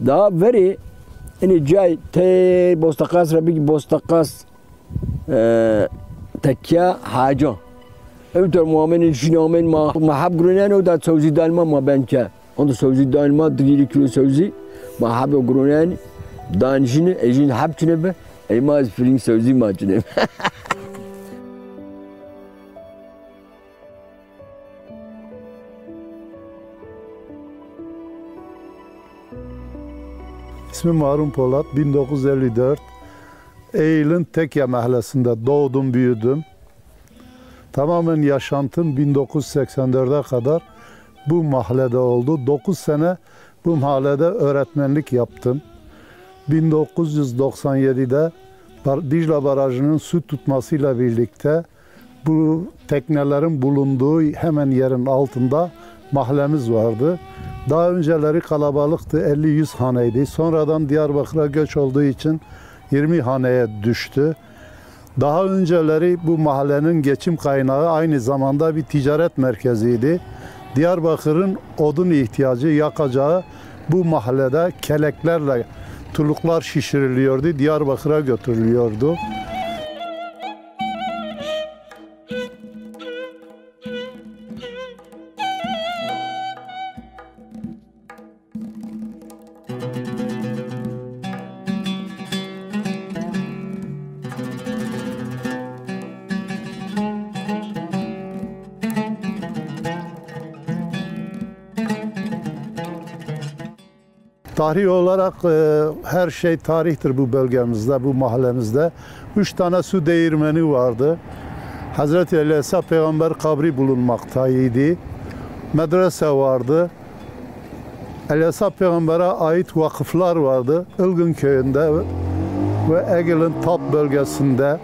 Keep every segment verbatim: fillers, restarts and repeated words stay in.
Daha verê inê cay tey Bosteqas ra bigî Bosteqas, e, Tekya Haca. Ewter ma amêne, jin amên, ma, ma heb guronîyane, o da sewzî danê ma, ma ben ke. Onda sewzî danê ma, di vîrî kîlo sewzî, ma hebe guronîyane, dan jin, e jin heb çine bi, e ma ez firîng sewzî ma çine bi. İsmim Harun Polat, bin dokuz yüz elli dört. Eylül'ün Tekya mahallesinde doğdum, büyüdüm. Tamamen yaşantım bin dokuz yüz seksen dörde kadar bu mahallede oldu. Dokuz sene bu mahallede öğretmenlik yaptım. bin dokuz yüz doksan yedide Bar-, Dicle Barajı'nın su tutmasıyla birlikte bu teknelerin bulunduğu hemen yerin altında mahallemiz vardı. Daha önceleri kalabalıktı, elli yüz haneydi. Sonradan Diyarbakır'a göç olduğu için yirmi haneye düştü. Daha önceleri bu mahallenin geçim kaynağı aynı zamanda bir ticaret merkeziydi. Diyarbakır'ın odun ihtiyacı, yakacağı bu mahallede keleklerle tuluklar şişiriliyordu, Diyarbakır'a götürülüyordu. Tarih olarak, e, her şey tarihtir bu bölgemizde, bu mahallemizde. Üç tane su değirmeni vardı. Hazreti Elyasa Peygamber kabri bulunmaktaydı. Medrese vardı. Elyasa Peygamber'e ait vakıflar vardı. Ilgın köyünde ve Ege'nin Tap bölgesinde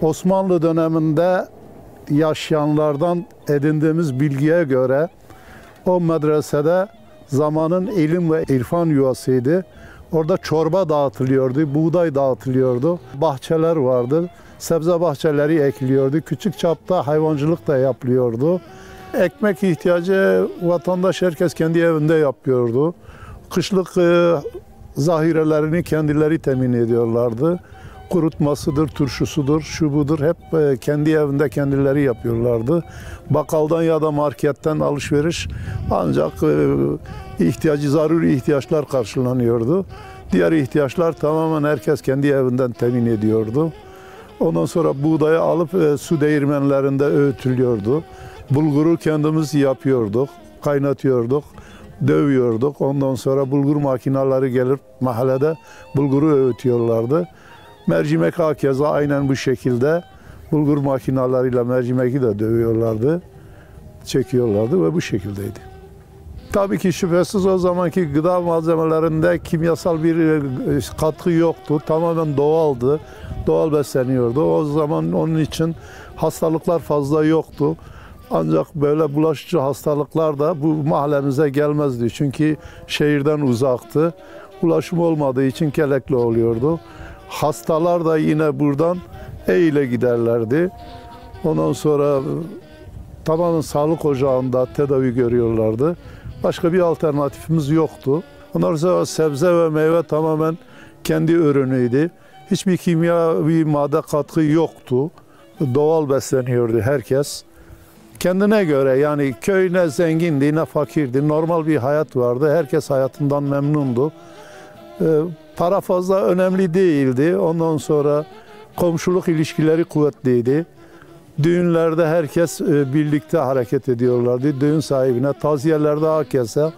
Osmanlı döneminde yaşayanlardan edindiğimiz bilgiye göre o medresede zamanın ilim ve irfan yuvasıydı. Orada çorba dağıtılıyordu, buğday dağıtılıyordu. Bahçeler vardı, sebze bahçeleri ekiliyordu. Küçük çapta hayvancılık da yapılıyordu. Ekmek ihtiyacı vatandaş herkes kendi evinde yapıyordu. Kışlık, e, zahirelerini kendileri temin ediyorlardı. Kurutmasıdır, turşusudur, şu budur hep, e, kendi evinde kendileri yapıyorlardı. Bakkaldan ya da marketten alışveriş ancak, e, ihtiyacı, zaruri ihtiyaçlar karşılanıyordu. Diğer ihtiyaçlar tamamen herkes kendi evinden temin ediyordu. Ondan sonra buğdayı alıp, e, su değirmenlerinde öğütülüyordu. Bulguru kendimiz yapıyorduk, kaynatıyorduk, dövüyorduk. Ondan sonra bulgur makineleri gelip mahallede bulguru öğütüyorlardı. Mercimek hakeza aynen bu şekilde bulgur makinalarıyla mercimeki de dövüyorlardı, çekiyorlardı ve bu şekildeydi. Tabii ki şüphesiz o zamanki gıda malzemelerinde kimyasal bir, e, katkı yoktu. Tamamen doğaldı. Doğal besleniyordu. O zaman onun için hastalıklar fazla yoktu. Ancak böyle bulaşıcı hastalıklar da bu mahallemize gelmezdi. Çünkü şehirden uzaktı. Ulaşım olmadığı için kelekle oluyordu. Hastalar da yine buradan E ile giderlerdi. Ondan sonra tamamen sağlık ocağında tedavi görüyorlardı. Başka bir alternatifimiz yoktu. Ondan sonra sebze ve meyve tamamen kendi ürünüydü. Hiçbir kimyavi madde katkı yoktu. Doğal besleniyordu herkes. Kendine göre, yani köy ne zengindi ne fakirdi. Normal bir hayat vardı. Herkes hayatından memnundu. E, para fazla önemli değildi. Ondan sonra komşuluk ilişkileri kuvvetliydi. Düğünlerde herkes, e, birlikte hareket ediyorlardı. Düğün sahibine, taziyelerde hakeza.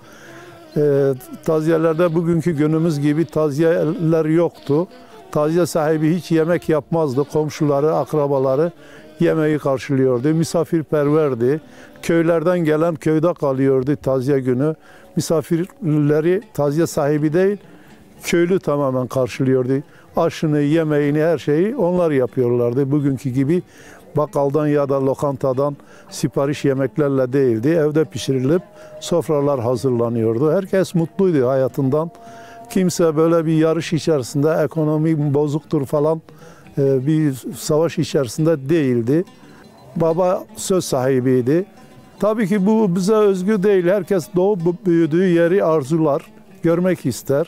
E, taziyelerde bugünkü günümüz gibi taziyeler yoktu. Taziye sahibi hiç yemek yapmazdı. Komşuları, akrabaları yemeği karşılıyordu. Misafirperverdi. Köylerden gelen köyde kalıyordu taziye günü. Misafirleri taziye sahibi değil, köylü tamamen karşılıyordu. Aşını, yemeğini, her şeyi onlar yapıyorlardı. Bugünkü gibi bakkaldan ya da lokantadan sipariş yemeklerle değildi. Evde pişirilip sofralar hazırlanıyordu. Herkes mutluydu hayatından. Kimse böyle bir yarış içerisinde, ekonomi bozuktur falan, e, bir savaş içerisinde değildi. Baba söz sahibiydi. Tabii ki bu bize özgü değil. Herkes doğup bu-, büyüdüğü yeri arzular. görmek ister.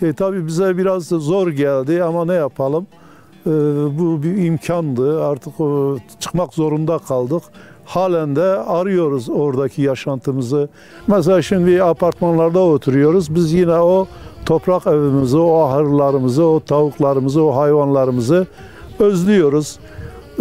E, tabii bize biraz zor geldi ama ne yapalım? E, bu bir imkandı. Artık, e, çıkmak zorunda kaldık. Halen de arıyoruz oradaki yaşantımızı. Mesela şimdi bir apartmanlarda oturuyoruz. Biz yine o toprak evimizi, o ahırlarımızı, o tavuklarımızı, o hayvanlarımızı özlüyoruz.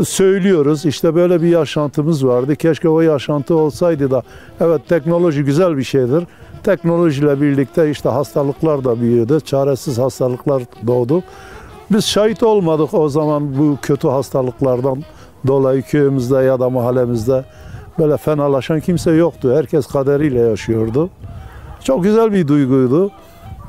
Söylüyoruz. İşte böyle bir yaşantımız vardı. Keşke o yaşantı olsaydı da. Evet, teknoloji güzel bir şeydir. Teknolojiyle birlikte işte hastalıklar da büyüdü. Çaresiz hastalıklar doğdu. Biz şahit olmadık o zaman bu kötü hastalıklardan dolayı köyümüzde ya da mahallemizde böyle fenalaşan kimse yoktu. Herkes kaderiyle yaşıyordu. Çok güzel bir duyguydu.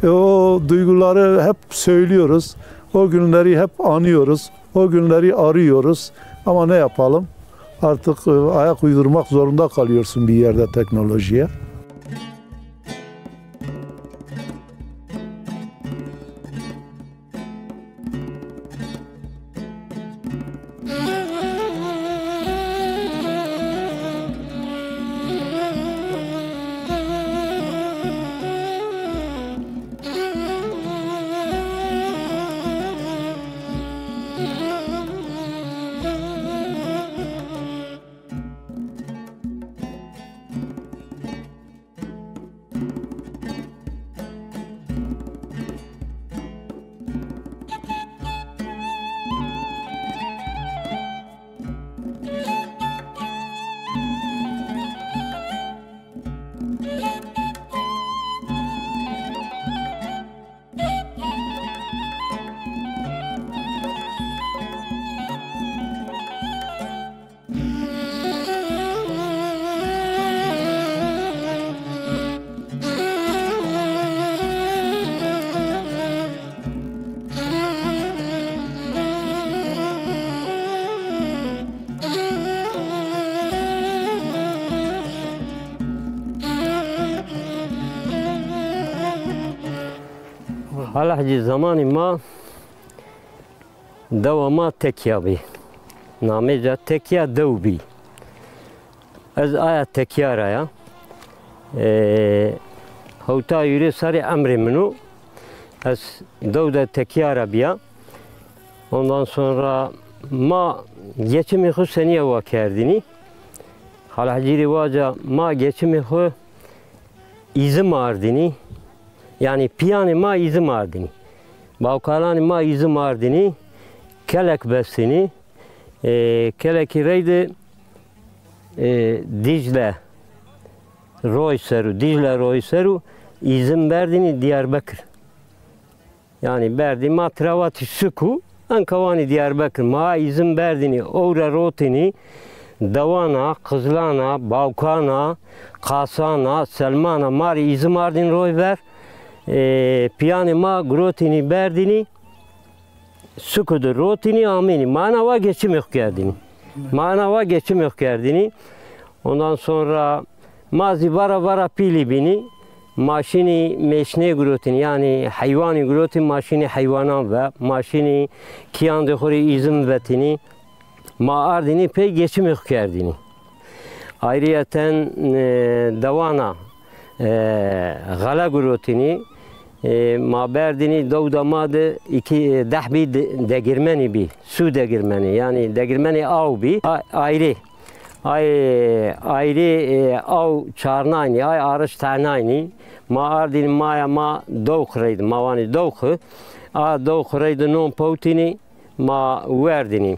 E, o duyguları hep söylüyoruz. O günleri hep anıyoruz. O günleri arıyoruz. Ama ne yapalım? Artık, e, ayak uydurmak zorunda kalıyorsun bir yerde teknolojiye. Hala hecî zemanî ma Dewa ma Tekya bî. Namê ca Tekya dew bî. Ez aya Tekya ra ya. Ee, hewta hîrê serrî emrê min o. Ez dew de Tekya ra bîya. Ondan sonra ma geçimê xwu senîya wa kerdinî. Hala hecîrê wa ca ma geçimê xwu îzim ardinî. Yanî pîyanê ma îzim ardinî. Bawkalanê ma îzim ardinî. Kelek bestinî. E, kelekî reyde, e, Dîcle roy ser o, Dîcle roy ser o îzim berdinî Diyarbekir. Yanî berdî ma tira vatî Suku, enka wanî Diyarbekir. Ma îzim berdinî, ewre rotinî, dewana, qizlana, bawkana, qasana, selmana, ma rê îzim ardîn roy ver. E, pîyanê ma girotinî berdinî, Suku de rotinî amînî. Ma ena wa geçimê xwu kerdinî. Ma ena wa geçimê xwu kerdinî. Ondan sonra ma zî vara vara pîlî bînî. Ma şînî mêşnê girotinî, yanî heywanî girotinî, ma şînî heywanan ve, ma şînî kîyandê xwu rê îzim vetinî. Ma ardinî pey geçimê xwu kerdinî. Ayrıyeten, e, dewana, e, xele girotinî, e, ma berdinî dewda ma de îkî, e, deh bî de-, degirmenî bî, su degirmenî, yanî degirmenê aw bî. A-, ayrî, ay, ayrî, e, aw çarnaynî, ay arişt tenaynî. Ma ardinî maya ma dewx reydi, ma wanî dewxi. A dewxi reydi non pewtinî, ma werdinî.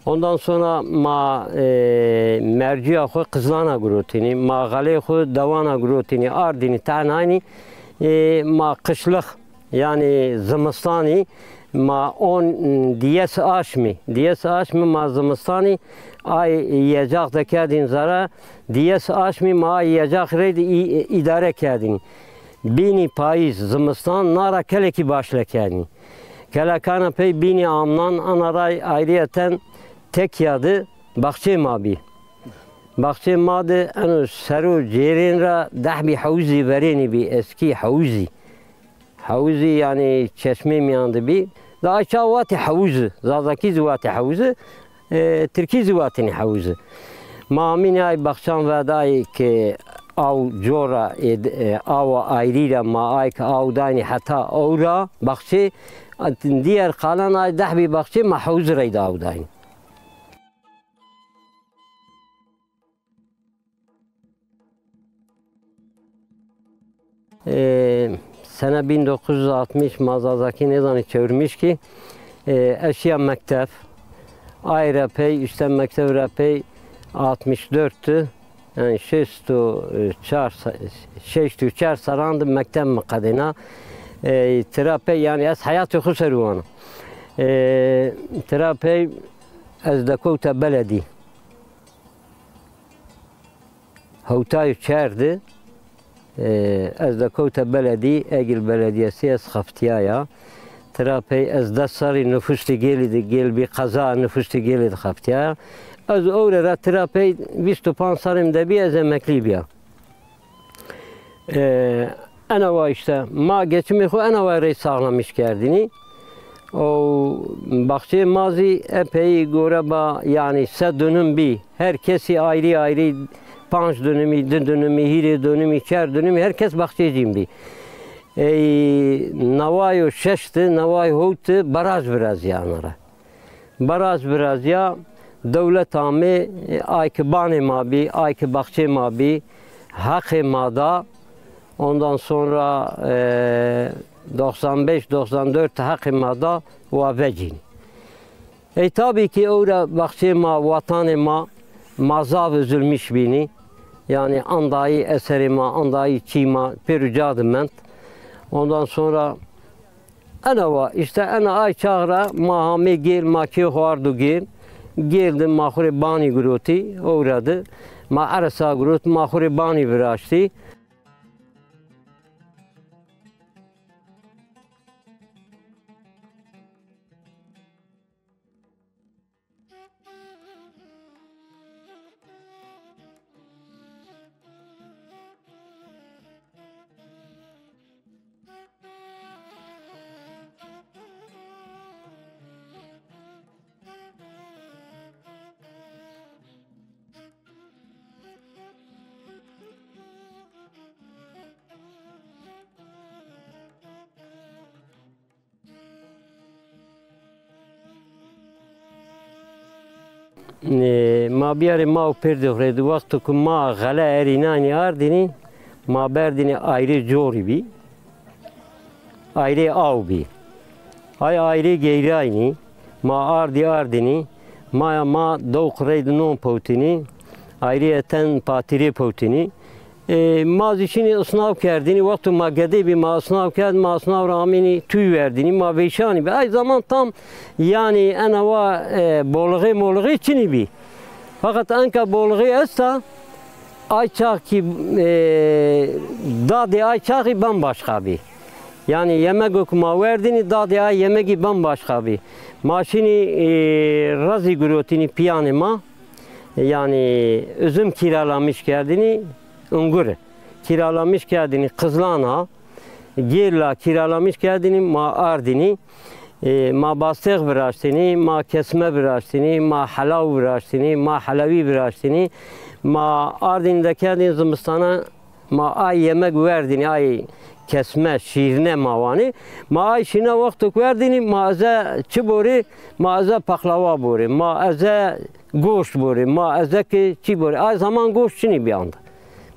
Ondan sonra ma, e, mercîya xwu qizlana girotinî, ma xelê xwu dewana girotinî, ardinî tenaynî, e, ma qişlix, yanî zimistanî, ma on, diyes aşmî, diyes aşmî ma zimistanî ay yecax de kerdîn zere, diyes aşmî ma ay yecax reydi î-, îdare kerdîn. Bînî payîz, zimistan, na ra kelekî başle kerdîn. Kelekana pey bînî amnan, ana ray ayrıyeten Tekya de baxçê ma bî. Baxçê ma de eno sero cêrên ra deh bî hewzî verênî bî, eskî hewzî. Hewzî yanî çeşmê mîyan de bî. Da ay ça vatî hewzi, zazakî zî vatî hewzi, e, tirkî zî vatînî hewzi. Ma amînî ay baxçan ve de ay ke aw cor ra, e, e, awa ayrî ra ma ay ke aw daynî heta ewra baxçê, diğer kalan ay deh bî baxçê ma hewz reyde aw daynî. E, sene bin dokuz yüz altmış ma Zazakî nêzanî çewirmiş kî, e, ez şîya mekteb. Ay ra pey, işte mekteb ra pey altmış dört, yanî şêst û çar se-, şêst û çar serran de mekteb mi qedêna. E, tira pey, yanî ez heyatê xwu ser wana. E, tira pey ez dekewta beledî. Hewtay û çar de, e, ez dekewta beledî, Egil Belediyesi, ez xeftîyaya. Tira pey ez des serrî nufustê gêlî de, gêl bî qeza, nufustê gêlî de xeftîyaya. Ez ewre ra tira pey vîst û panc serrî mi de bî, ez emeklî bîya. E, enawa işte, ma geçimê xwu enawa rey sağlamiş kerdinî. O baxçeyê ma zî epey gore ba, yanî se dunum bî. Her kesî ayrî ayrî, panc dunumî, di dunumî, hîrê dunumî, çar dunumî, her kes baxçeyê cîn bî. Ey neway û şeş de, neway hewt de baraj virazîya ana ra. Baraj virazîya, dewlet amê, e, ay ki banê ma bî, ay ki baxçê ma bî, heqê ma da. Ondan sonra, e, doksan beş doksan dört heqê ma da, wa vecîn. Ey tabî ki ewra baxçê ma, watanê ma, ma zaf üzülmüş bînî. Yanî andayî eserê ma, andayî çî ma pêro ca de mend. Ondan sonra Ena wa, işte ena ay çax ra ma hamê gêl, ma kê xo ardo gêl. Gêl de ma xo rê banî girotî, ewra de ma eresa girot, ma xo rê banî viraştî. Ê, ma biyarê ma û pêrdê xo rê de, wexto ku ma xele erînaynî ardînî, ma berdînî ayrê corî bî, ayrê aw bî. Ay ayrê geyraynî, ma ardî ardînî, maya ma dewq reyde non pewtînî, ayrê eten patîrê pewtînî. E, ma zî şinî isnav kerdînî. Wexto ma gedê bî, ma isnav kerd, ma isnav ra amînî tûy werdînî, ma veyşanî bî. Ay zaman tam, yanî, ena wa, e, bolixê molixê çinî bî. Feqet enka bolixê esta, ay çax kî, e, dadê ay çaxî bambaşka bî. Yanî yemego ke ma werdînî, dadê ay yemegî bambaşka bî. Ma şinî, e, rezî girotînî pîyanê ma. Yanî üzüm kîralamiş kerdinî, ungure. Kîralamiş kerdinî, qizlan a. Gêl a kîralamiş kerdinî, ma ardinî. E, ma bastêx viraştinî, ma kesme viraştinî, ma helaw viraştinî, ma helewî viraştinî. Ma ardinî dekerdinî zimistana. Ma ay yemek werdinî, ay kesme, şîrne ma wanî. Ma ay şîrne wexto ke werdinî, ma eze çi borî? Ma eze paxlawa borî, ma eze goşt borî, ma eze ki çî borî. Ay zaman goşt çinî bî anda.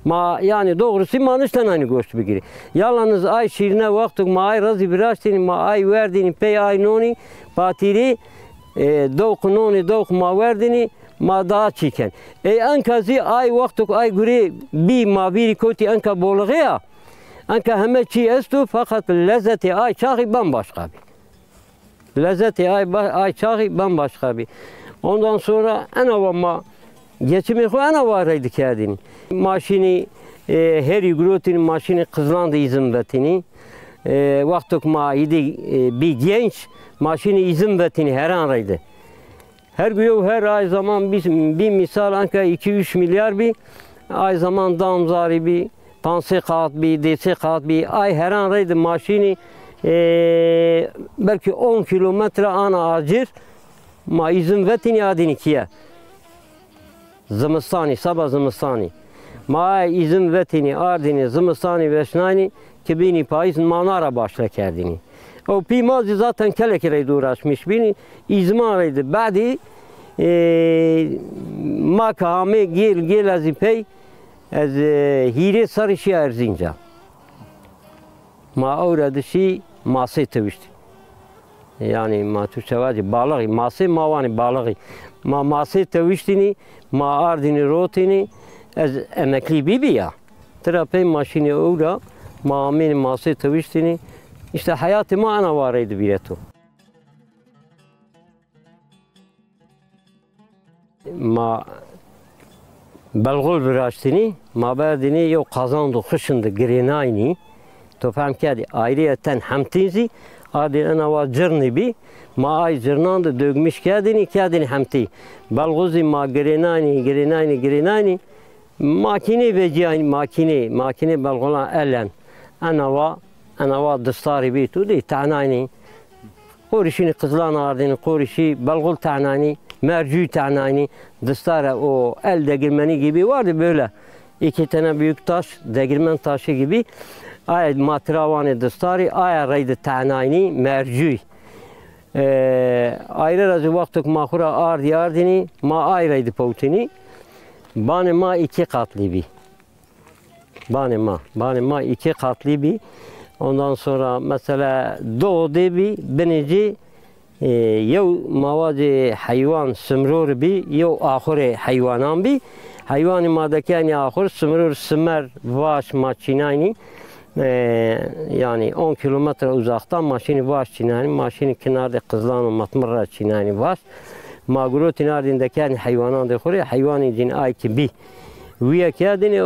Ma, yanî, doğrusu ma niştenaynî goşt bigirî. Yalaniz ay şîrne wexto ke ma ay rezî viraştînî, ma ay werdînî pey ay nonî, patîrî, e, dewq nonî, dewq ma werdinî, ma daha çî ken. Ey enka zî ay wexto ke ay gurê bî, ma vîrî kewtî enka bolixê ya. Enka heme çî esto, feqet lezetê ay çaxî bambaşka bî. Lezetê ay ba-, ay çaxî bambaşka bî. Ondan sonra ena wa ma geçimê xo ena wa reyde kerdînî. Ma şinî, e, herî girotînî, ma şinî qizlan de îzin vetînî. E, wexto ke ma îdî, e, bî genç, ma şinî îzin vetînî heran reyde. Her guyo her ay zaman bî, bî mîsal enka iki üç milyar bî. Ay zaman dam zarî bî, pansê qat bî, dêsê qat bî. Ay heran reyde ma şinî, e, belkî on kilometre ana acir ma îzin vetînî adînî kîye. Zimistanî, seba zimistanî. Ma aye îzim vetînî, ardînî, zimistanî veşnaynî, ki bînî payîz ma na ra başle kerdînî. Ew pî ma zî zaten kelekî reyde uğraşmış bînî, îziman reyde. Badî, e, ma ke amê gêl, gêl ez zî pey, ez, e, hîrê serrî şîya Erzînca. Ma ewra di şî masê tewiştî. Yanî ma Türkçe vacî balixî, masê ma wanî balixî. Ma masê tewiştînî, ma ardînî rotînî, ez emeklî bîbî ya. Tira pey ma şînî ewra, ma amênî masê tewiştînî. Îşte heyatê ma ena wa reyde vîreto. Ma belxul viraştînî, ma berdînî yew qazan de xuşin de girênaynî. To fehm kerdî, ayrıyeten hemtîn zî, ardî ena wa cirnî bî, ma ay cirnan de dökmüş kerdînî, kerdînî hemtî. Belxul zî ma girênaynî, girênaynî, girênaynî, makînê vecîyaynî, makînê, makînê belxulan elen. Ena wa, ena wa distarî bî, tu dî, tenaynî. Qorî şînî qizlan ardînî, qorî şî belxul tenaynî, mercû tenaynî, distare o el degirmeni gibi vardı böyle. İki tane büyük taş, degirmen taşı gibi. Aya ma tira wanê distarî, aya reyde tenaynî, mercû. E, ayrı ra zî wexto ke ma xwu ra ardî ardînî, ma ay reyde powtînî. Banê ma iki katlı bî. Banê ma, banê ma iki katlı bî. Ondan sonra mesela di odê bî, binê ci, e, yew ma vacê heywan simror bî, yew axurê heywanan bî. Heywanî ma dekenî axur, simror, simer, vaş ma çînaynî. E, yanî on kilometre uzaktan ma şînî vaş çînaynî, ma şînî kinardê qizlan û matmir ra çînaynî vaş. Ma girotîn ardîn dekenî heywanan de xwu rê, heywanî cîn ay ki bî. Wîye kerdinî,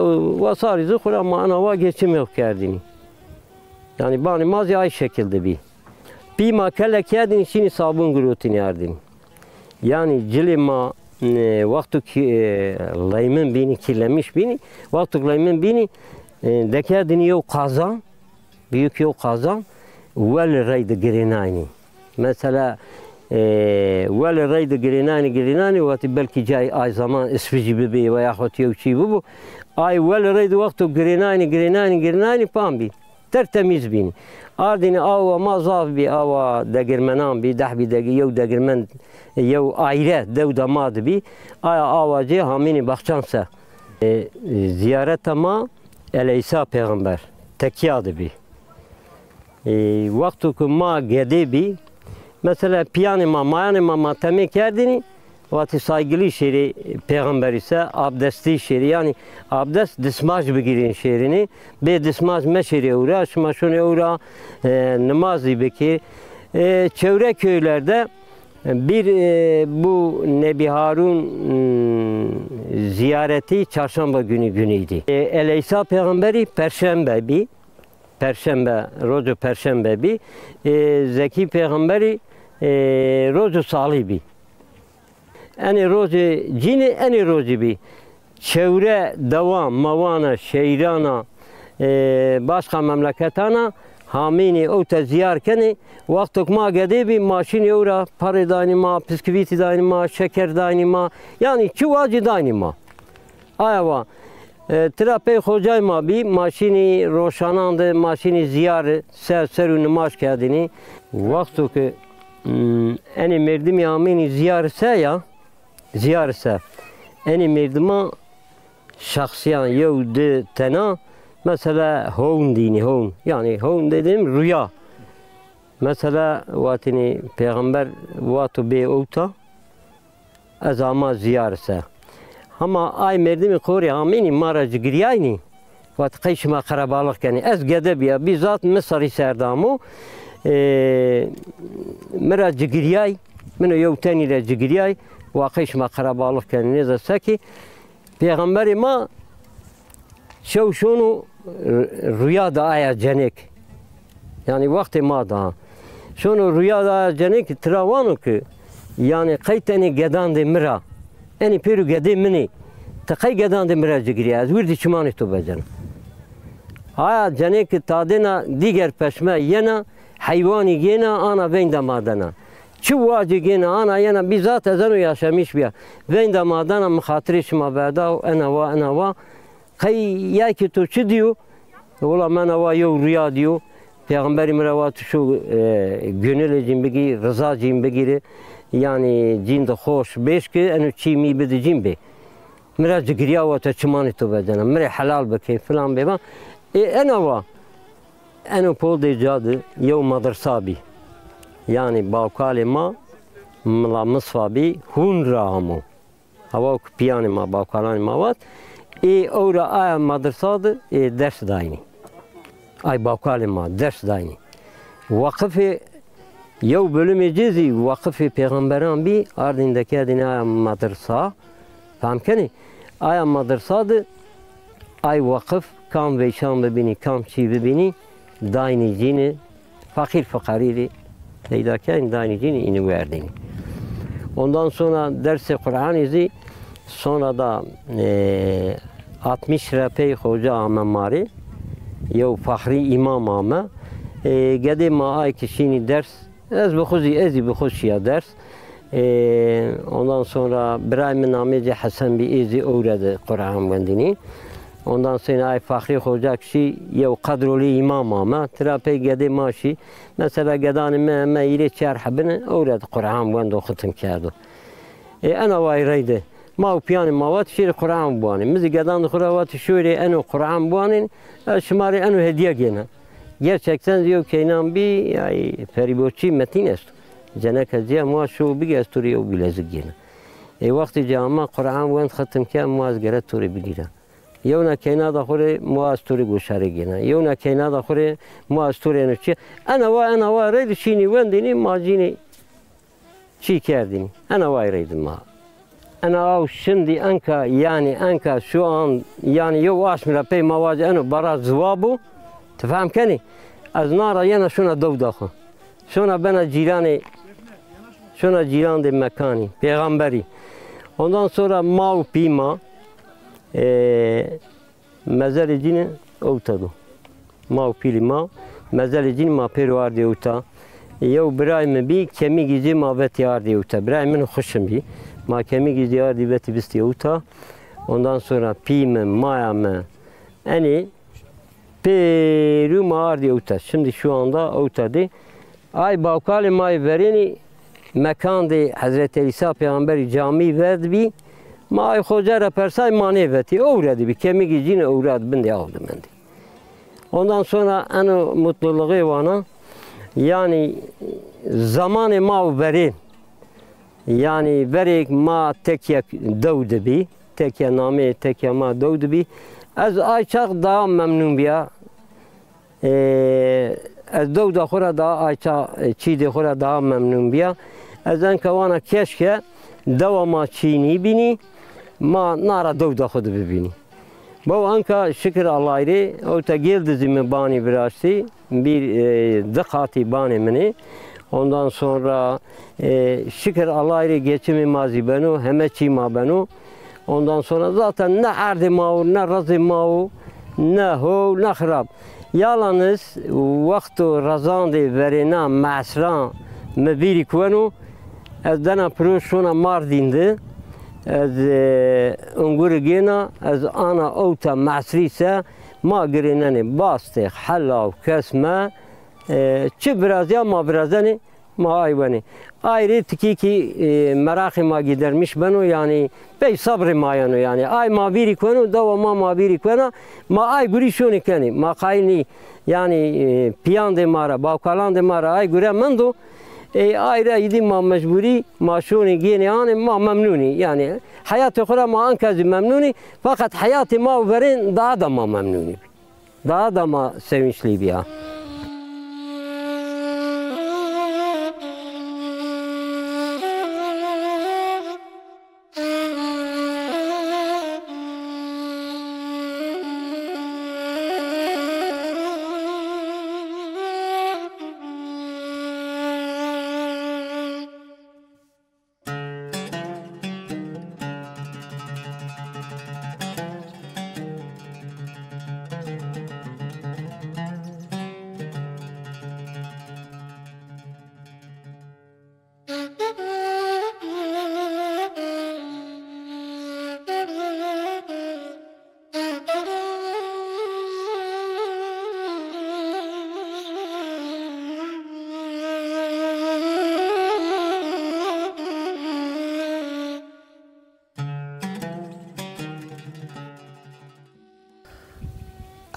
wasarî zî xwu ra ma ena wa geçimê xwu kerdinî. Yanî banê ma zî ay şekil de bî. Pî ma kele kerdinî, şînî sabun girotînî ardinî. Yanî cilê ma, e, wexto ki, e, leymin bînî, kîrlemiş bînî, wexto ki leymin bînî, e, dekerdinî yew qazan, büyük yew qazan, welî reyde girênaynî. Mesela, e, welî reyde girênaynî, girênaynî, wextî belkî cay ay zaman isfijî bibî ve yaxut yew çî bibo. Ay welî reyde wexto girênaynî, girênaynî, girênaynî, pam bî. Tertemîz bînî. Ardînî awa ma zaf bî, awa degirmenan bî, deh bî degi-, yew degirmen, yew ayre dewda ma de bî. Aya awa cê hamînî baxçan se. E, zîyareta ma Eleysa pêxember, tekiya de bî. E, wexto ke ma gedê bî, mesela pîyanê ma, mayanê ma, ma temê kerdinî, vatî saygilî şêrê pêxemberî se, abdestî şêrê. Yanî abdest dismaj bigîrîn şêrînî. Bê dismaj meşêrê ewra, şima şonê ewra, e, nimazî bikî. E, çewre köylerde Bir, e, bu Nebi Harun, m, ziyareti çarşamba günü günüydü. E, Eleysa peyxamberî perşembe bî. Perşembe, roco perşembe bî. E, Zekî peyxamberî, e, roco salî bî. Enê rocê cînî, enê rocî bî. Çewre dewan, mewana, şeyrana, e, başqa memleketana hamînî ewte zîyar kenê. Wexto ke ma gedê bî, ma şînî ewra parê daynî ma, piskvîtî daynî ma, şeker daynî ma. Yanî çi wacî daynî ma. Aya wa. E, tira pey xocay ma bî, ma şînî roşanan de, ma şînî zîyar ser, ser û nimaj kerdinî. Wexto ke, m, enê merdimî amênî zîyar se ya, zîyar se. Enê merdima şexsîyan yew di tena, mesela, hown dînî, hown. Yanî hown dedim rüya. Mesela, vatînî pêxember vato bê ewta, ez ama zîyar se. Hema ay merdimî qorî amênî ma ra cigirîyaynî. Vat qey şima qerebalix kenî. Ez gede bîya, bîzat mi serrî ser de amo. E, mi ra cigirîyay, min o yew tenî ra cigirîyay, wa qey şima qerebalix kenî, nêza se kî. Pêxemberê ma şew şono rüya de aya cenêk. Yanî wextê ma de ha. Şono rüya de aya cenêk, tira wano ki, yanî qey tenê gedandê mi ra. Enî pêro gedê min ê. Ti qey gedandê mi ra cigirîya, ez wirdî çimanê to becena. Haya cenêke tadêna dîger peşme yena, heywanî gêna, ana veynda ma dena. Çi wacî gêna, ana yena, bîzat ez eno yaşamîş bîya. Veynda ma dena, mi xatirê şima verda, ena wa, ena wa. Qey ya ki to çi diyo? Wela mena wa yew rüya diyo. Peyxamberî mi ra wa tu şo, e, gönülê cîn bigî, riza cîn bigîri. Yanî cîn di xoş bêş ki, eno çî mî bidi cîn bê. Mi ra cigirîya wa te çimanê to vedena. Mi rê helal bikê, filan bê va. E, ena wa. Eno pol dê ca di yew madrasa bî. Yanî bawkalê ma Mila Misfa bî, hûn ra amo. Hawa ku piyanê ma, bawkalanê ma vat, ê ewra aya madrasa de, ê, ders daynî. Ay bawkalê ma ders daynî. Waqifê, yew bölümê ci zî waqifê pêxemberan bî, ardîn dekerdîn aya madrasa. Fam kenî? Aya madrasa de ay waqif kam veyşan bibînî, kam çî bibînî, daynî cînî, feqîr fiqarî rê peyda kenî, daynî cînî, înî werdînî. Ondan sonra dersê Qur'anî zî sonra da, e, altmış repey xoca ame ma rê, yew Fahri Îmam ame. E, gedê ma ay ki şînî ders, ez bi xwu zî, ez zî bi xwu şîya ders. Ee, ondan sonra birayê mi namê ci Hesen bî, ê zî ewre de Quran wendinî. Ondan sonra ay Fahri Xoca ki şî, yew qedrolî îmam ame. Tira pey gedê ma şî. Mesela gedanê mi, mi hîrê çar hebine, ewre de Quran wendo, xitim kerdo. Ê, ena way reyde. Ma û piyanê ma vat şêrê Quran biwanê. Mi zî gedan di xwu ra vat şorê eno Quran biwanên, ez şima rê eno hediye gêna. Gerçekten zî yew keynan bî, ay ferîborçî metîn esto. Ceneka ci ya, mi wa şo bigî, ez to rê yew bilezik gêna. Ê, wextê ci ama Quran wend xitim ke, mi wa ez gere to rê bigîra. Yewna keynada xwu rê mi wa ez to rê goşarê gêna. Yewna keynada xwu rê mi wa ez to rê eno çi. Ena wa, ena wa reydi şînî wendînî, ma cînî çî kerdînî. Ena way reydi ma. Ena aw şindî enka, yanî enka şu an, yanî yew aşm ra pey ma vacî eno bara ziwa bo. Ti fehm kenî? Ez na ra yena şona dewda xwu. Şona bena cîranê, şona cîran de mekanî, pêxemberî. Ondan sonra ma û pî ma, e, mezelê cînî ewta do. Ma û pîlî ma, mezelê cînî ma pêro ardî ewta. Yew birayê mi bî, kemîgî zî ma vetî ardî ewta. Birayê min xwu şin bî. Ma kemîgî zî ardî vetî vistî ewta. Ondan sonra pî mi, maya mi, enê pêrû ma ardî ewta. Şimdi şu anda ewta dê. Ay bawkalê ma yê verênî mekandê Hezretî Îsa Peyxamberî camî ver di bî. Ma ay xoca ra persay, ma nêvetî. Ewre di bî. Kemîgî cînî ewra di bindê aw di mendî. Ondan sonra eno mutluluğê wana, yanî zamanê ma û verên, yanî verêk ma tekya dew di bî, tekya nameyê tekya ma dew di bî. Ez ay çax daha memnun bîya. Ee, ez dewda xwu ra daha, ay ça-, e, çîdê xwu ra daha memnun bîya. Ez enka wana keşke dewa ma çî nîbînî, ma na ra dewda xwu di bibînî. Bew enka şikir Allahî rê, ewta gêl di zî mi banî viraştî, bir, e, di qatî banê min ê. Ondan sonra, e, şikir Allahî rê geçimê ma zî beno, heme çî ma beno. Ondan sonra zaten ne erdê ma wo, ne rezê ma wo, ne ho, ne xirab. Yalaniz wexto rezandê verêna, mesran mi vîrî kuweno, ez dena piro şona Mardîn di, ez, e, unguri gêna, ez ana ewta mesrî se, ma girênenê bastêx, helaw, kesme, e, çi virazîya ma virazenê, ma ay wenê. Ay rê tikîkî, e, meraqê ma gîdermîş beno, yanî pey sabrê ma yeno yanî. Ay ma vîrî kuweno, dewa ma ma vîrî kuwena, ma ay gurî şonê kenê. Ma qayîl nî, yanî, e, pîyandê ma ra, bawkalandê ma ra ay gure mendo. E, ay ra îdî ma mecbûrî, ma şonê gênê anê, ma memnûn î. Yanî heyatê xwu ra ma enka zî memnûn î, feqet heyatê ma û verên daha da ma memnûn î. Daha da ma sevinçlî bîya.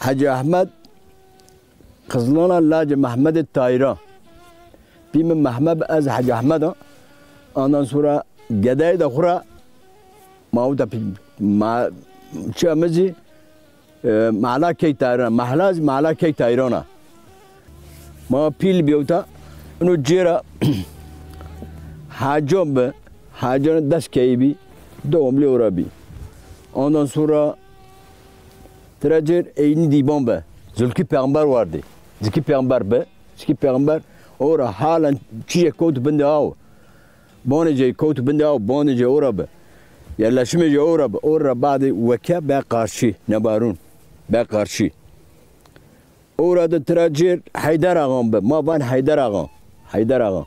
Hecî Ehmed Qizlana lacê Mehmedê Tayîra. Pî mi Mehmed bi, ez Hecî Ehmed a. Ondan sonra gedeyê de xwu ra ma uta pî-, ma, çiya mi zî, e, Mehla Key Tayran, Mehla zî Mehla Key Tayran a. Ma pîl bî uta. Ino cêra Hacan bi, Hacan des keyî bî, dewamlî ora bî. Ondan sonra tira cêr Eynî Dîban bi. Zulkî Peyxamber wardî. Zulkî Peyxamber bi. Zulkî Peyxamber ora halen çîyê kewt bindê aw. Banê cê kewt bindê aw, banê cê ora bi. Yerleşimê cê ora bi. Ora badê weke be qarşî, Nebarûn. Be qarşî. Ora de tira cêr Heyder Axan bi. Ma van Heyder Axan. Heyder Axan.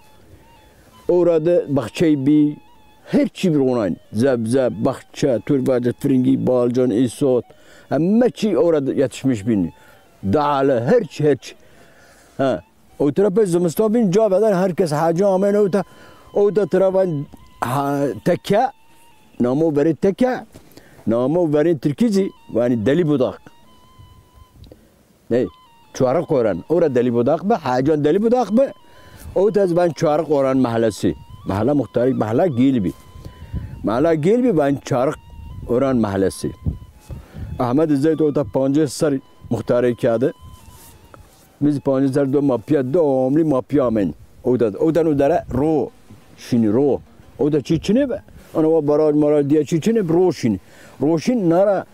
Ora de baxçey bî, her çî bi ronayn. Zebze, baxçe, turbace, firingî, balcan, îsot. Heme çî ora de yetişmiş bîn. Dale, her çî, her çî. Ha. O tira pey zimistan bîn, ca veder, her kes hacî amen ewta. Ewta tira van ha, tekke, namo verê tekke, namo verê tirkî zî, vanî Delî Budak. Ney, Çuarık Oran. Ora Delî Budak bi, Hacan Delî Budak bi. O tez ben Çuarık Oran mahallesi. Mahalla muhtarî, mahalla Gêl bî. Mahalla Gêl bî, ben Çuarık Oran mahallesi. Ahmet Zeyd o ta pancês serrî muhtarê kerde. Biz pancês serrî do ma pîya, dewamlî ma pîya amen. O da, o da no dere ro. Şînî ro. O da çî çinê be. Ana wa baraj maraj diye çî çinê be, ro şînî. Ro şîn nara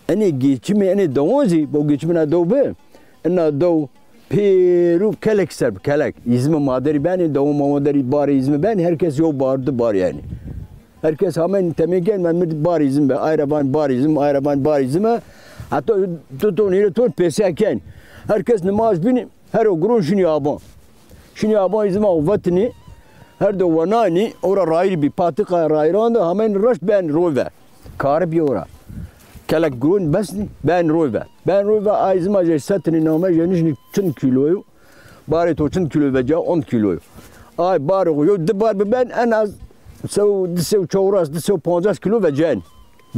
enê geçimê enê dewan zî, bo geçimê na dew bi. Ena dew pêrû kelek ser bi, kelek. Îzmê ma derî benî, dewan ma derî barê îzmê benî, her kes yew bar, di bar yanî. Her kes amen temê gen, ben mi bar îzmê be. Ay ra van bar îzmê, ay ra van bar îzmê. Heta tu ton hîrê ton pêse ken. Her kes nimaj bînî. Her o guron şinî aban. Şinî aban îzmê xo vetinî. Her do wenanî, ora rayîr bî, patika rayîran de, hemen reşt ben roy ve. Karî bî ora. Kelek guron besnî, ben roy ve. Ben roy ve, ay îzma jê setinî name, jê nişnî çind kîlo yo. Barê to çind kîlo vece? On kîlo yo. Ay barê xo yo, di bar bi ben en az sew, di sew çewres, di sew pancas kîlo vecen.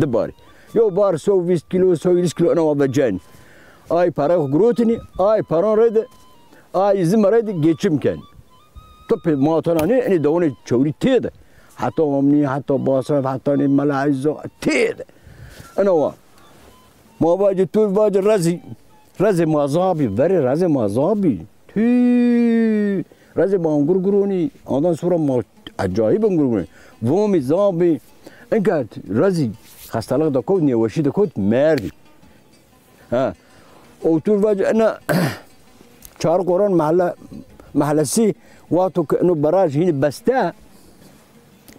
Di bar. Yo bar sew vîst kîlo, sew vîst kîlo ena wa vecen. Ay pere xo gurotinî, ay peran rê de, ay îzim rê de geçim ken. Tu pê ma tena nê, enê dewanê çewrî tê de. Heta omnî, heta Basraf, heta nê Mela Îzo tê de. Ena wa. Ma vacî, tu vacî rezî, rezê ma zabî, verê rezê ma zabî. Tü, rezê ma gurguronî, ondan sonra ma acayip gurguronî. Vomî, zabî, inka rezî xestalix de kot, nêweşî de kot, merdî. Ha. Otur vac ena Çarık Oran mahalle, mahallesi, wexto ke ino baraj hînî beste,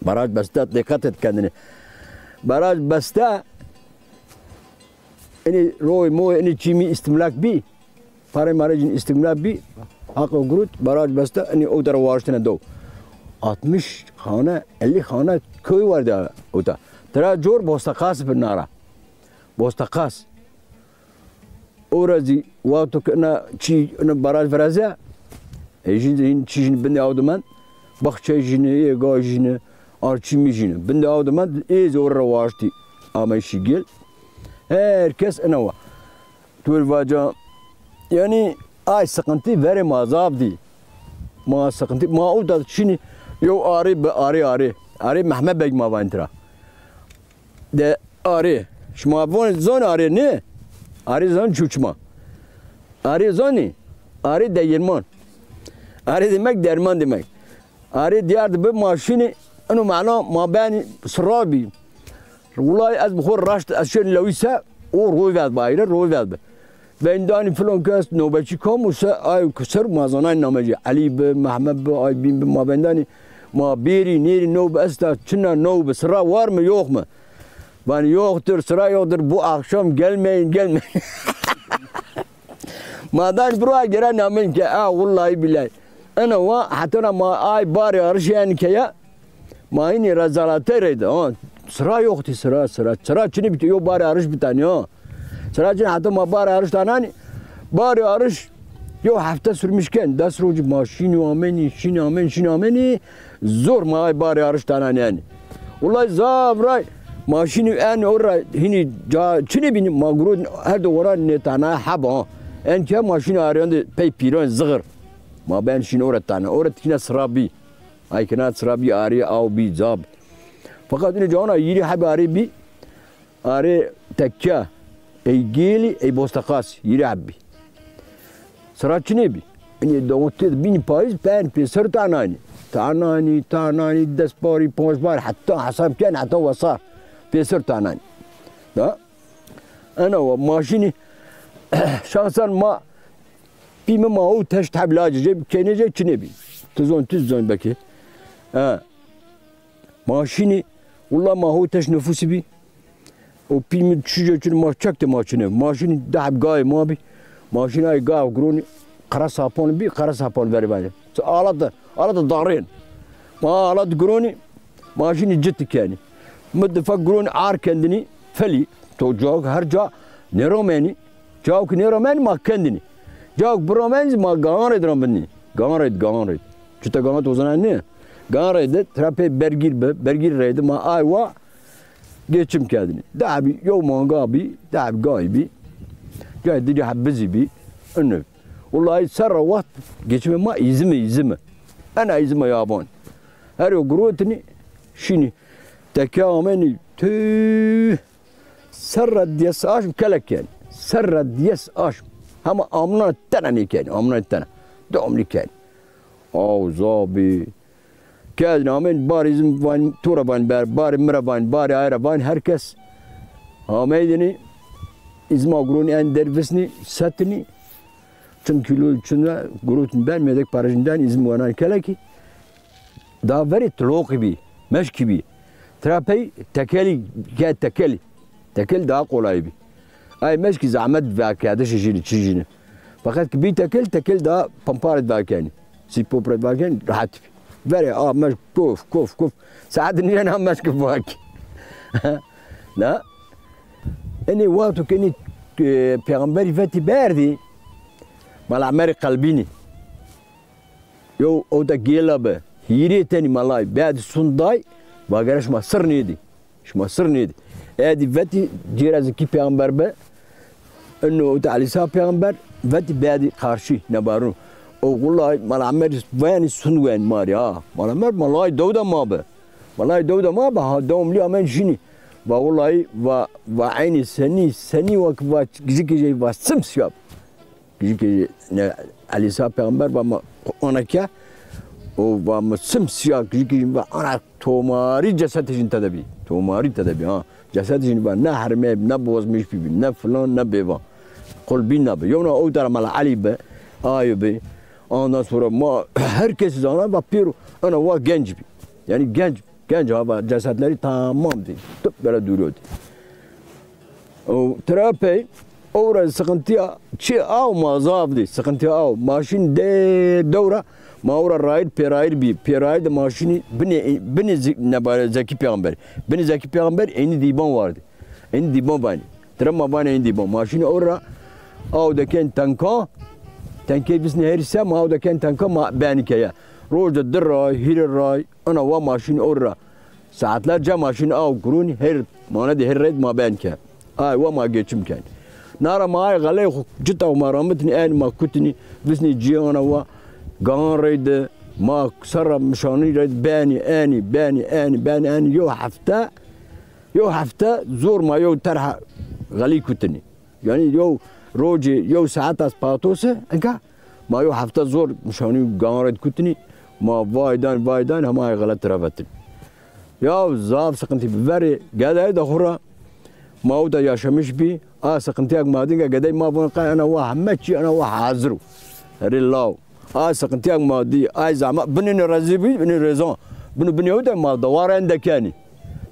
baraj beste, dikkat et kendine. Baraj beste, inî roy moy, inî çîmî îstimlak bî. Parê marê cin îstimlak bî. Haqo gurut, baraj beste, inî o dere wariştine do. Altmış xane, elli xane köy vardı orada. Tira cor Bostaqas bi nara. Bostaqas. Ora zî wexto ke ina çî, ina baraj viraze, e, jin, jin, çî jin bindê aw de mend, baxçe jin, ê ga jin, arçîmî jin. Bindê aw de mend, ê zî ora ra waştî, ameyşî gel. Her kes ina wa. Tu vaca, yanî, ay sıkıntı verê ma zaf dî. Ma sıkıntı, ma o da çinî, yo arê bi, arê, arê. Arê Mehmet Beg ma vayntira. De arê. Şima von zon arê ne? Arê zon çuçma. Arê zoni? Arê deyirman. Arê demek derman demek. Arê diyar de bi ma şinî, ino mehla ma benî sira bî. Wulay ez bi xo raşt, ez şên lewî se, o roy vet bayre, roy vet bi. Vendanî filan kes nobetçî kam û se, ay ku ser ma zanay name jî. Elî bi, Mehmet bi, ay bîn bi, ma vendanî, ma bêrî, nêrî, no bi esta, çina no bi, sira war mi, yox mi? Vanî, yoxtur, sira yoxtur, bu akşam gelmeyin, gelmeyin. Ma danî biro gere namin ke, a, wullahî bîlahî. Ena wa, hetana ma ay barê arişê enî ke ya, ma hînî rezalate reyde, ha. Sira yoxtî, sira, sira. Sira çinî bî, yo barê ariş bitanî, ha. Sira çinî, heta ma barê ariş tananî. Barê ariş yo hefte sürmüş ken. Des rojî ma şînî amenî, şînî amenî, şînî amenî. Zor ma ay barê ariş tananî yanî. Wulay zaf ray. Ma şînî en ora hînî ca çinê bînî, ma gurot her di ora nêtana heba. En ke ma şînî arîyan de pey pîran zixir. Ma ben şînî ora tana. Ora tikîna sira bî. Ay kena sira bî, arî aw bî, ca bî. Feqet inê cawana hîrê hebî arî bî. Arê tekya, ey gêlî, ey bosteqasî, hîrê heb bî. Sira çinê bî. Inê dewon têd bînî payîz, ben pêser tananî. Tananî, tananî, des barî, panc barî, heta hesab ken, heta wesar pêser tananî. Da? Ena wa ma şînî şansan ma pî mi ma û teşt heb lacê cê, kenê cê çinê bî. Ti zon, ti zon belkî. Ha. Ma şînî, willa ma ho teş nufusî bî. O pî mi çi cê çin ma çek de ma çinê. Ma şînî di heb gayê ma bî. Ma şînî ay gay gironî, qere sapan bî, qere sapan verî bende. Alate, alate darên. Ma alate gironî, ma şînî cit kenî. Mi di fek gironî ar kendinî, felî, to cawk her ca nêromenî. Cawk nêromenî ma kendinî. Cawk biromenî zî ma gawan rê diron bindinî. Gawan rê, gawan rê. Çita gawan to zana nê? Gawan rê de tira pê bergîr bi, bergîr rê de ma ay wa geçim kerdinî. Dahbî yew manga bî, dahbî gay bî. Cay dî heb bizî bî. Ino. Wulay serra wext geçimê ma îzime, îzime. Ena îzime yaban. Her yo girotinî, şînî. Teke amenî tüh. Serra diyes aşm kelek kenî. Serra diyes aşm. Hema amnan tena nêkenî, amnan tena. Domlî kenî. Aw zabî. Kedin amen barî izim van, to ra van ber, barî mi ra van, barî ay ra van, her kes ameydinî, izma gurûnî en der visnî, setinî, çin kîlo çin ra gurûtin ben, mêdek parajin den, izim wenan kelekî. Da verê tiloqî bî, meşkî bî. Tira pey tekelî, ke tekelî. Tekel daha kolay bî. Ay meşkî zehmet veakerdişê jînî, çi jînî. Feqet ki bî tekel, tekel daha pamparê veakenî. Sî popre veakenî, rehet bî. Verê a meşk kof, kof, kof. Saet nîyen a meşk vak. Na? Enê wexto ke enê, e, peyxamberî vetî berdî, Mela Emerî Qelbînî. Yew ewta gêla bi. Hîrê tenî malay. Berdî sund day. Va gere şima sir nêdî. Şima sir nêdî. Edî vetî cêra zikî peyxamber bi. Ino ewta Elîsa peyxamber vetî berdî qarşî nebarûn. O wulay Mela Emerî venî sund wen ma rê ha. Mela Emer malay dewda ma bi. Malay dewda ma bi ha dewmlî amen şînî. Va wulay va, va eynî senî, senî wa ki va gijikê jê va simsîya bi. Gijikê ne Elîsa peyxamber va mi ona ke, o va mi simsîya gijikê jin va ana tomarî cesetê jin tede bî. Tomarî tede bî ha. Cesetê jin va ne hermê bî, ne bozmîş bî, ne filan, ne bêvan. Qulbîn na bi. Yewna ewta ra Mela Elî bi, ayo bi. Ondan sonra ma her kes zana va pêro ana wa genc bî. Yanî genc. Genc ha va cesetlerî tamam dî. Tip bere dûrî yo dî. O tira pey, ewra sıkıntıya çi aw ma zaf dî. Sıkıntıya aw. Ma şîn de dewra, ma ewra rayir pêrayir bî. Pêrayir de ma şînî binê, binê zi-, nebare Zekî Peyxamber. Binê Zekî Peyxamber eynî dîban wardî. Eynî dîban vanî. Tira ma vanê eynî dîban. Ma şînî ewra aw de ken tenka. Tenkey visnî herî se ma aw de ken tenka ma benî keye. Roje di ray, hîrê ray. Ana wa ma şîn ewra. Saetlerce ma şîn aw gurûnî her mane de her red ma ben ke. Ay wa ma geçim ken. Nara ma ay xeley xu cita ma ramitnî en ma kutinî visnî cîyana wa gan reyde ma serra mişanî red benî enî benî enî benî enî yew hefte yew hefte zor ma yew terha xelî kutinî. Yanî yew rocê, yew saet az patose, enka ma yew hefte zor mişanî gan red kutinî, ma vay dan, vay dan, hema ay xelet tira vetin. Ya zaf sıkıntı bi. Verê gedayê de xu ra, ma ewta yaşamış bî, a sıkıntıya ki ma dîn ke gedey ma von qay ena wa heme çî ena wa hazir o. Herê law. A sıkıntıya ki ma dî, ay zahmet, binê ne rezî bî, binê rezan. Binê, binê ewta ma dewar en de kenî.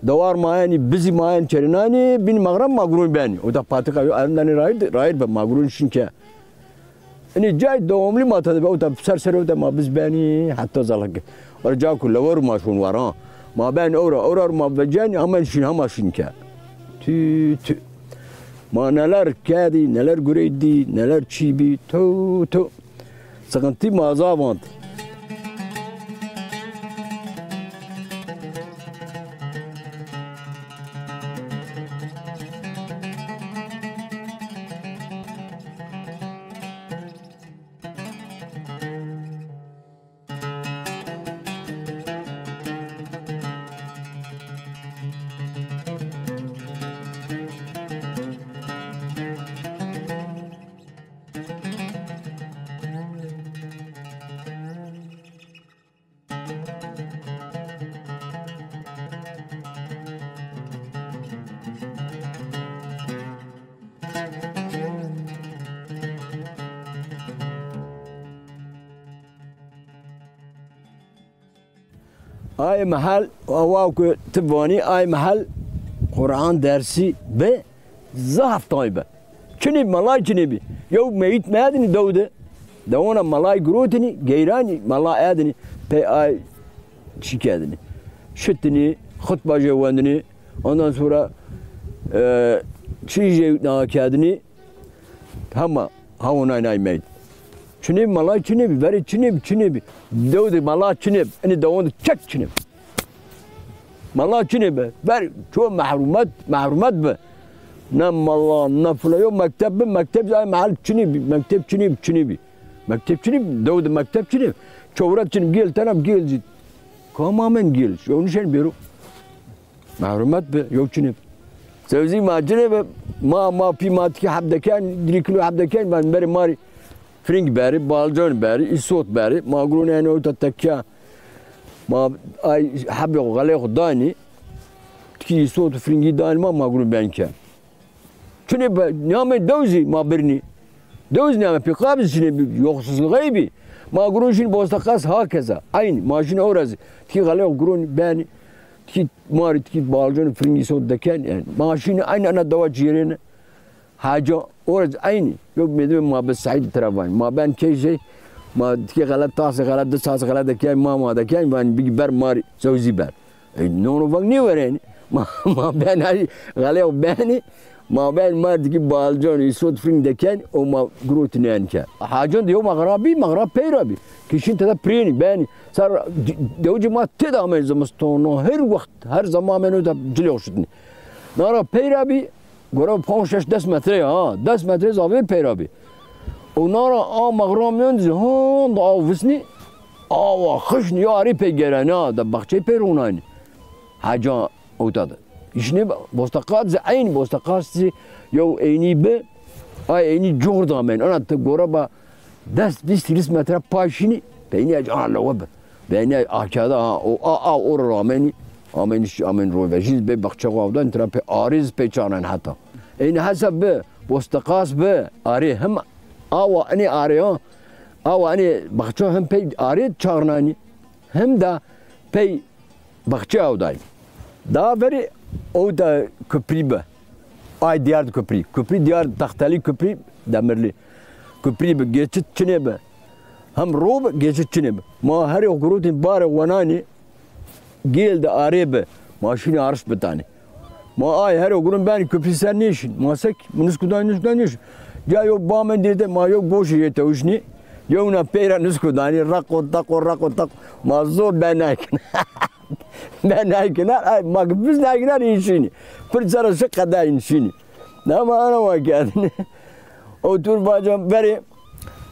Dewar ma enî, bizî ma en çerinanî, bîn mexrem ma gurûn benî. Ewta patika yo, elindanî rayir, rayir be ma gurûn şin ke. Inî cay dewamlî ma tede be, ewta ser ser ewta ma biz benî, heta zalak. Ora ca ku lewer ma şon war ha. Ma ben ewra, ewra ma vecenî, amen şin hema şin ke. Tü, tü. Ma neler kedî, neler gureydî, neler çî bî, tü, tü. Sıkıntı ma zaf ant. Ay mehel, awa ku ti vanî, ay mehel Quran dersî bi, zaf tay bi. Çinî, melay çinî bî. Yew meyît merdinî dew de. Dewona melay girotinî, geyranî, mela erdinî, pey ay çî kerdinî. Şitinî, xutba jê wendinî. Ondan sonra, e, çî jê na kerdinî. Hema hawonay nay meyît. Çinê bi, melay çinê bi, verê çinê bi, çinê bi. Dew de mela çinê bi. Inî dewon de çek çinê bi. Mela çinê bi. Ver ço mehrumet, mehrumet bi. Ne mela, ne fula, yo mekteb bi, mekteb ay mehel çinê bi, mekteb çinê bi, çinê bi. Mekteb çinê bi, dew de mekteb çinê bi. Çowret çinê bi, gêl tena bi, gêl zî. Kam amen gêl? Yo nişen bêro. Mehrumet bi, yew çinê bi. Sewzî ma çinê bi, ma, ma pî ma tikî heb deken, dirî kilo heb deken, ben berê ma rî firing berî, balcan berî, îsot berî, ma gurûn eno ta tekya. Ma ay hebê xo, xelê xo danî, tikî îsot û firingî danî ma, ma gurûn ben ke. Çinê bi, nîyamê dew zî ma birnî. Dew zî nîyamê pê qabî çinê bi, yoxsuzluğey bî. Ma gurûn şinî Bosteqas hakeza. Eynî. Ma şinî ewra zî. Tikî xelê xo gurûn benî. Tikî ma rî, tikî balcan firingî îsot deken. Yanî ma şinî eynî ena dewa cîyerêne. Haca ewra zî eynî. Yo mêdimê ma bi Seîd tira vanî. Ma ben key jey. Ma tikî xele tasê xele, di tasê xele deken, ma, ma deken. Vanî bigî ber ma rî, sewzî ber. E, nono veng nêwerenî. Ma, ma ben ay xelê xo benî. Ma ben ma tikî balcan, îsot firing deken, o ma girotî nêen ke. Hacan de yew mexra bî, mexra pey ra bî. Kişîn tede pirênî, benî. Ser, dewicê ma têde amey zimistono, her wext, her zeman ameno de cilê xo şitnî. Na ra pey ra bî, gore ponc, şeş, des metre ya, ha, des metre zavêr pey ra bî. O na ra a mexra mîyon zî, hon de aw visnî, awa xişnî, yo arê pey gerenî, ha, de baxçey pey ronaynî. Haca ewta de. Îşnê Bosteqas zî eynî, Bosteqas zî yew eynî bi, ay eynî cor de amen. Ana ti gore ba des, vîst, hîris metre pay şinî, peynî ec ana lewe bi. Peynî akada, ha, o, a, a, o ro amenî, amenî, amenî ro vejîn zî bê baxçe xo avdan, tira pê arê zî pey çarnan heta. Eynî hesab bi, Bosteqas bi, arê hem awa inê arê ya, awa inê baxçe hem pey arê çarnanî, hem de pey baxçe awdayî. Daha verî ewta kuprî bi. Ay diyar di kuprî. Kuprî diyar, textelî kuprî, demirlî. Kuprî bi, geçit çinê bi. Hem ro bi, geçit çinê bi. Ma herê xo girotîn barê wenanî, gêl de arê bi. Ma şinî ariş bitanî. Ma ay herê xo gurûn benî kuprî ser nêşin. Ma sek, mi nusku danî, nusku danî nêşin. Ca yew bamendî de ma yew goşê jê tewişnî. Yewna pey ra nusku danî, raqo, taqo, raqo, taqo. Ma zor ben naykina. Ben naykina, ay, ma ki biz naykina înşînî. Pir cara şi qeda înşînî. Ama ana wa kerdinî. Otur bacan berê.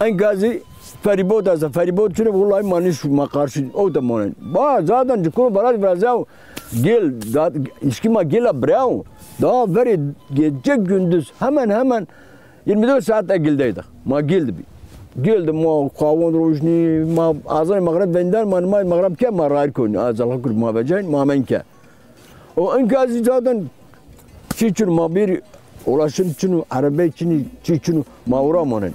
Enka zî ferîbot esta. Ferîbot çinê, wulay ma nişk ma qarşî ewta monen. Ba zaten ci kuro baraj virazaw. Gêl, da, îşkî ma gêla biraw. Daha verê gece gündüz hemen hemen yirmi dört saat de gêl de yî de. Ma gêl de bî. Gêl de ma qawon rojnî, ma azanê mexreb veyndar, ma nimay mexreb ke ma rayîr konî. A zalxa kur ma vecayn, ma amen ke. O enka zî zaten çî çin o, ma bêrî ulaşım çin o, erebey çin o, çî çin o, ma ora monen.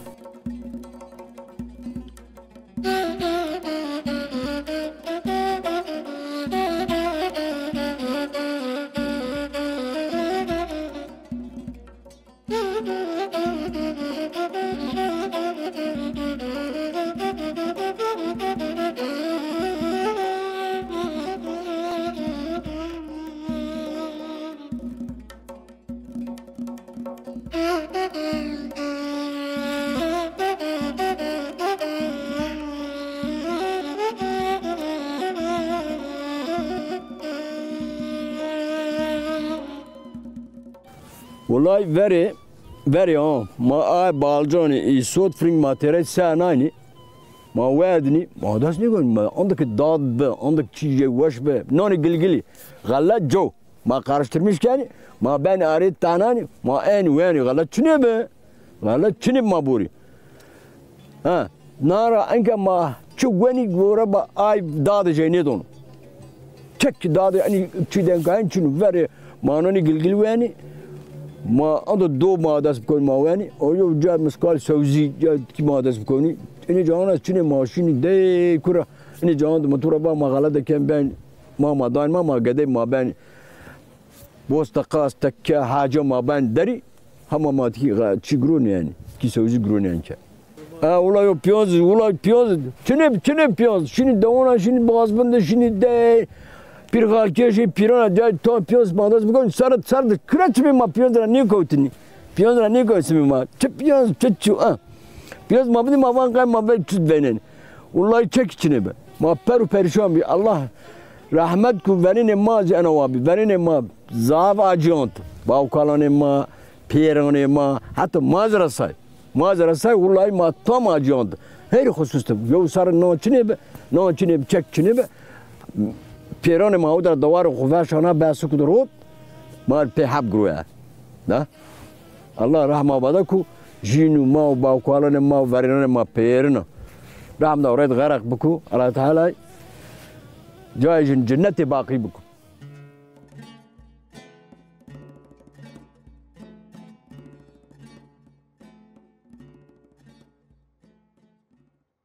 Wulay verê, verê ha, ma ay balcanî, îsot, firing ma têrey senaynî, ma werdinî, ma dest nêgonî, ma anda ki dad bi, anda ki çîjê weş bi, nanê gilgilî, xelet cow. Ma karıştırmış kenî, ma ben arê tananî, ma enî wenî, xelet çinê bi. Xelet çinê bi ma borî. Ha, na ra enka ma çi wenî gore ba ay dadê jey nêdono. Tek dadê enî çî denkayin çin o. Verê ma nonî gilgil wenî, ma ando do ma dest bikonî ma wenî. O yo ca miskal sewzî, ca ki ma dest bikonî. Enê canan ez çinê ma şinî dey kura. Enê canan de ma to ra ba ma xelet de ken ben Ma, ma dayn ma, ma gedey ma ben. Bosta qas tekke haca ma ben deri. Hama ma ki çi gronî yanî. Ki sewzi gronî yanî ke. E, ula yo piyaz, ula piyaz. Çinê, çinê piyaz. Şinî dewona, şinî bazbinde, şinî de. Pîrxalkê şî pîrana de, to piyaz ma dest bikon. Sar, sar de. Kire çimê ma piyaz ra nêkewtinî. Piyaz ra nêkewtinî ma. Çi piyaz, çi çi, a. Piyaz ma bidî ma van qey ma ve çi venen. Wulay çek çinê be. Ma per û perîşan bî. Allah rehmet ku venenê ma zî ena wa bî. Venenê ma zaf acîyant. Bawkalanê ma, pêranê ma, heta ma zî resay. Ma zî resay, wulay ma tam acîyant. Her xusus de. Yew sar na çinê be, na çinê be, çek çinê be. Pêranê ma hewdra dewar xu veşana, bes ku de rot. Ma pê heb groya. Da? Allah rehma bada ku jîn û ma û bawkalanê ma û verênanê ma peyêrina. Rehm da red xerq biku. Allah Teala cayê jin cennetê baqî biku.